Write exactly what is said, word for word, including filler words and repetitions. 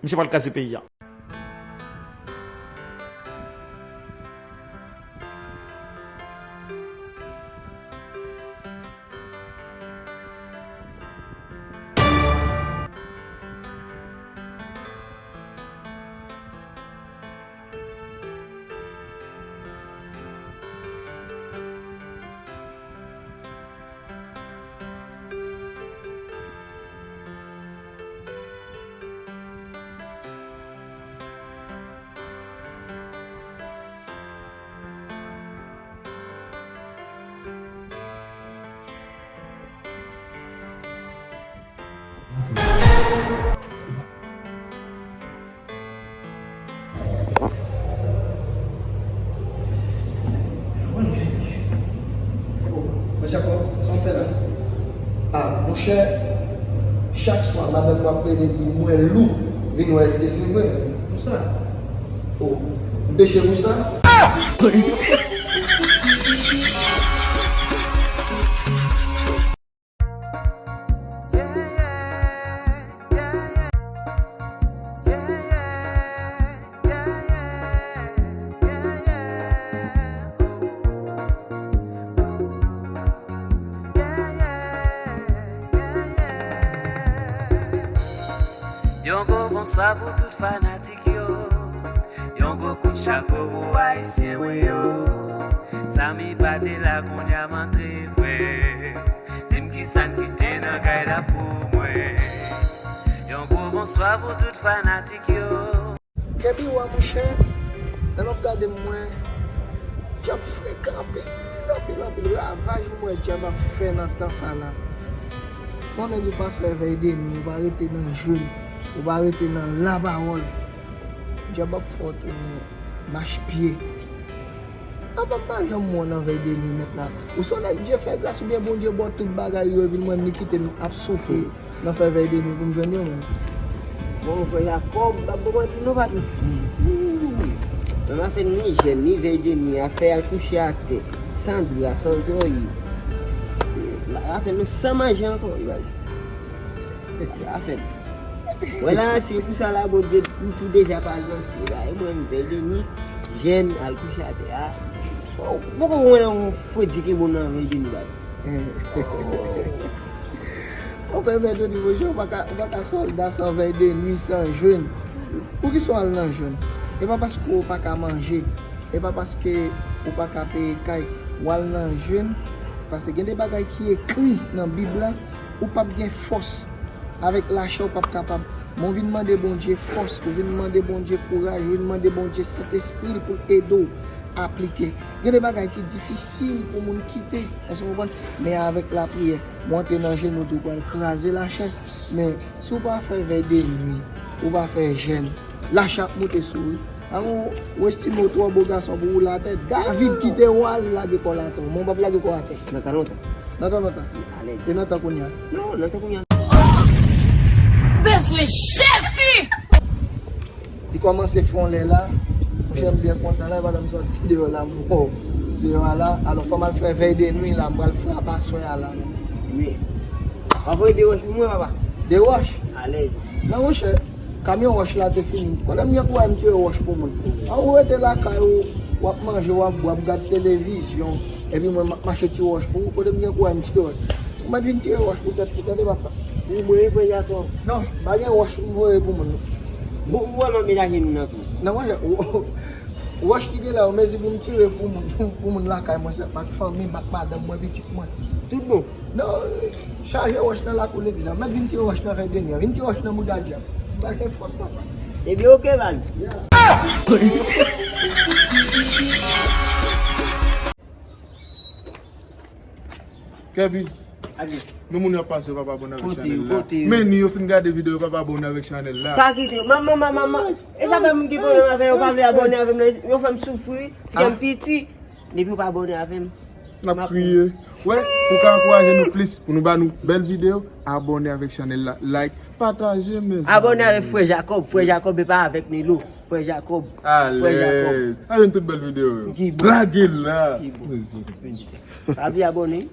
Misye pral kraze peyi a. Frè Jakòb, sa w fè la? Ah, monchè, chak swa, madanm mwen ap rele di m mwen lou, vin wè èske se vre. Pou sa? Oh, m peche pou sa? Yon gwo bonswa pou tout fanatik yo. Yon gwo kout chapo pou ayisyen mwen yo. Samy pa te la, kounye a m antre vre. Di m kisa n kite nan kay la pou mwen. Yon gwo bonswa pou tout fanatik yo. Kèbi wa monchè, lè m ap gade m wè dyab frekan anpil, anpil, anpil. Ravaj m wè dyab ap fè nan tan sa la. Fò nèg ou pa fè vèy de nwi, ou pa rete nan jèn, ou pa rete nan lapawòl. Dyab ap fè w tounen mach pye. Apa m pa janm wè w nan vèy de nwi mèt la? Ou se yon nèg Dye fè gras oubyen Bondye ba w tout bagay yo epi mwen menm li kite m ap soufri nan fè vèy de nwi pou m jwenn yo menm? Bon, frè Jakòb, m ap ba w manti non, patnè. Menm afè ni jèn, ni vèy de nwi, afè al kouche atè, san dra, san zòrye. Afè nou san manje ankò, wi baz. Afè nou. Wè la, se pou sa la, Bondye, m tou deja pa al nan syèl la. E mwen, m vèy de nwi, jèn, al kouche atè a. Bon, poko wè yon fredi ki bon nan vèy de nwi, baz. Ou fè vèy de nwi, monchè, ou pa ka, ou pa ka sòlda san vèy de nwi, san jèn. Poukisa w al nan jèn? E pa paske ou pa ka manje. E pa paske ou pa ka peye kay. W al nan jèn, paske gen de bagay ki ekri nan Bib la, ou p ap gen fòs. Avèk lachè, ou p ap kapab. Men w vin mande Bondye fòs, ou vin mande Bondye kouraj, ou vin mande Bondye Sentespri l pou l ede w aplike. Gen de bagay ki difisil pou moun kite, èske w konprann? Men avèk lapriyè, ou antre nan jèn, ou di w pral kraze lachè. Men si w pa fè vèy de nwi, ou pa fè jèn, lachè ap moute sou ou wi. Avan w estime w twò bo gason pou woule atè, David kite w al lage kò l atè. Men w p ap lage kò atè. Nan tan lontan. Nan tan lontan. Alèz. E nan tan kounye a? Non, nan tan kounye a. Bezwen Jezi! Li kòmanse fè yon lè la. Monchè, m byen kontan la, e pandan m sòti deyò la, m wè w deyò a la. Alò, fò m al fè vèy de nwi la, m pral frape aswè a la menm. Wi. W ap voye de wòch pou mwen, papa? De wòch? Alèz. Non, monchè. Kamyon wòch la te fini. Kote m gen kouraj m tire wòch pou moun? An ou rete lakay ou, w ap manje, w ap bwè, w ap gad televizyon, epi mwen m ap mache tire wòch pou ou? Kote m gen kouraj m tire wòch? Ou mèt vin tire wòch pou tèt ou, tande papa. Ou mwen vre Jakòb. Non, pa gen wòch m voye pou moun. Bon, ou wè m ap menaje nou nan tou. Non, monchè, wòch ki gen la, ou mezi pou m tire pou moun, pou, pou moun lakay mwen, se ak fanmi m, ak madanm mwen, pitit mwen. Tout bon. Non, chaje wòch nan lakou legliz la. Mèt vin tire wòch nan vèy de nwi a. Vin tire wòch nan mouda dyab. Pa gen fòs, papa. Ebyen, oke, baz. Yeah. Kèbi, nou moun yo ap pase yo pa pa abòne avèk chanèl la. Men ni yo fin gade videyo yo pa pa abòne avèk chanèl la. Pa kite. Manman, manman, manman. E sa fè m gen pwoblèm avè yo, pa vle abòne avè m nan. Yo fè m soufri. Ti kè m piti. Depi w pa abòne avè m. N ap kriye. Wè, pou w ka ankouraje nou plis, pou nou ba nou bèl videyo, abòne avèk chanèl la, like, pataje, mezanmi. Abòne avèk frè Jakòb, frè Jakòb e pa avèk Nilo. Frè Jakòb, frè Jakòb. Alèz. Al jwenn tout bèl videyo yo. Lage la. Pa bliye abòne.